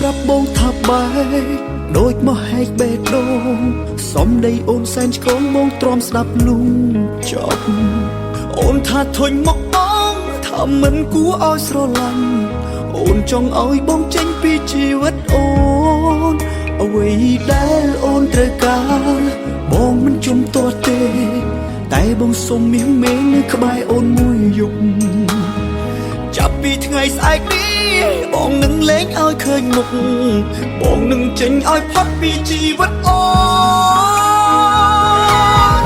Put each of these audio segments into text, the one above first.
ប្រាប់បងថាបែកដូចមកហែកបេះដូងសំដីអូនសែនឆ្កងបងទ្រាំស្ដាប់លុងចប់អូនថាធុញមកបងថាមិនគួរឲ្យស្រឡាញ់អូនចង់ឲ្យបងចេញពីជីវិតអូនអ្វីដែលអូនត្រូវការបងមិនជំទាស់ទេតែបងសុំមានមេនៅក្បែរអូនមួយយប់ចាប់ពីថ្ងៃស្អែកនេះបងនឹងលែងឲ្យឃើញមុខបងនឹងចេញឲ្យផុតពីជីវិតអូន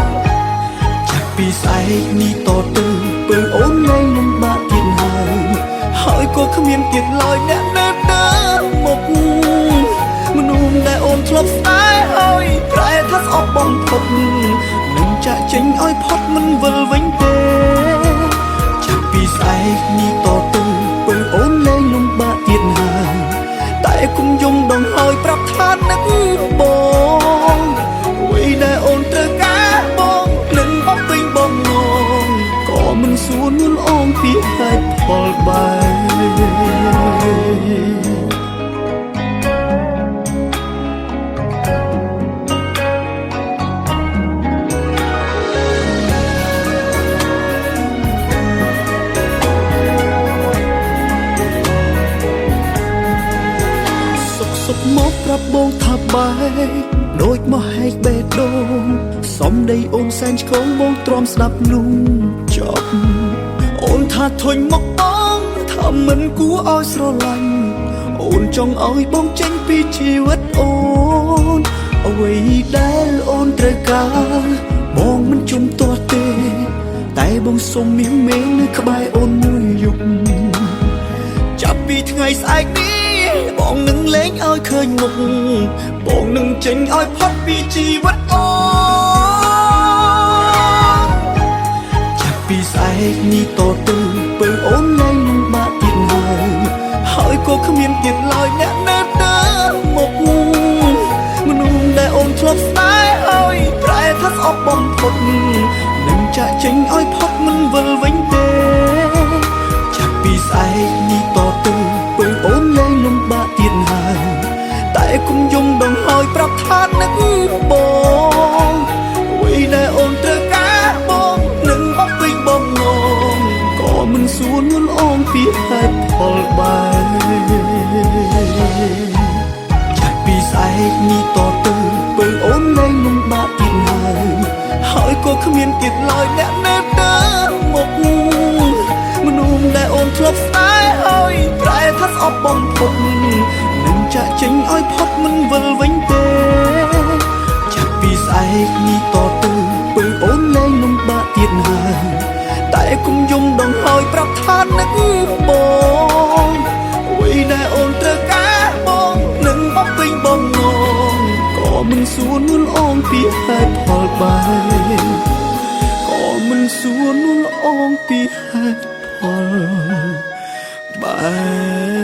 ចាប់ពីស្អែកនេះតទៅពេលអូនលែងលំបាកទៀតហើយហើយក៏គ្មានទៀតឡើយអ្នកនៅដើមមុខមនុស្សដែលអូនធ្លាប់ស្នេហ៍ហើយប្រែថាស្អប់បំផុតនឹងចាក់ចេញឲ្យផុតមិនវិលវិញទេចាប់ពីស្អែកនេះតទៅពេលអូនលែងលំបាកទៀតហើយតែគុំយំដងហើយប្រាប់ថានឹកបងអ្វីដែលអូនត្រូវការបងនឹងបំពេញបងងងក៏មិនសួរនួនអូនពីហេតុផលបែបសុកសុកមកប្រាប់បងថាបែកដូចមកហែកបេះដូងសំដីអូនសែនឆ្កងបងទ្រាំស្ដាប់លុងចប់អូនថាធុញមកបងថាមិនគួរឲ្យស្រឡាញ់អូនចង់ឲ្យបងចេញពីជីវិតអូនអ្វីដែលអូនត្រូវការបងមិនជំទាស់ទេតែបងសុំមានមេនៅក្បែរអូនមួយយប់ចាប់ពីថ្ងៃស្អែកនេះបងនឹងលែងឲ្យឃើញមុខបងនឹងចេញឲ្យផុតពីជីវិតអូនចាប់ពីស្អែកនេះតទៅពេលអូនលែងលំបាកទៀតហើយហើយក៏គ្មានទៀតឡើយអ្នកនៅដើមមុខមនុស្សដែលអូនធ្លាប់ស្នេហ៍ហើយប្រែថាស្អប់បំផុតនឹងចាក់ចេញឲ្យផុតមិនវិលវិញទេចាប់ពីស្អែកនេះតទៅពេលអូនលែងលំបាកទៀតហើយតែគុំយំដងហើយប្រាប់ថានឹកបងអ្វីដែលអូនត្រូវការបងនឹងបំពេញបងងងក៏មិនសួរនួនអូនពីហេតុផលបែបចាប់ពីស្អែកនេះតទៅពេលអូនលែងលំបាកទៀតហើយហើយក៏គ្មានទៀតឡើយអ្នកនៅដើមមុខមនុស្សដែលអូនធ្លាប់ស្នេហ៍ហើយប្រែថាស្អប់បំផុតនឹងចាក់ចេញឲ្យផុតមិនវិលវិញទេចាប់ពីស្អែកនេះតទៅពេលអូនលែងលំបាកទៀតហើយតែគុំយំដងហើយប្រាប់ថានឹកបងអ្វីដែលអូនត្រូវការបងនឹងបំពេញបងងងក៏មិនសួរនួនអូនពីហេតុផលបែបក៏មិនសួរនួនអូនពីហេតុផលបែ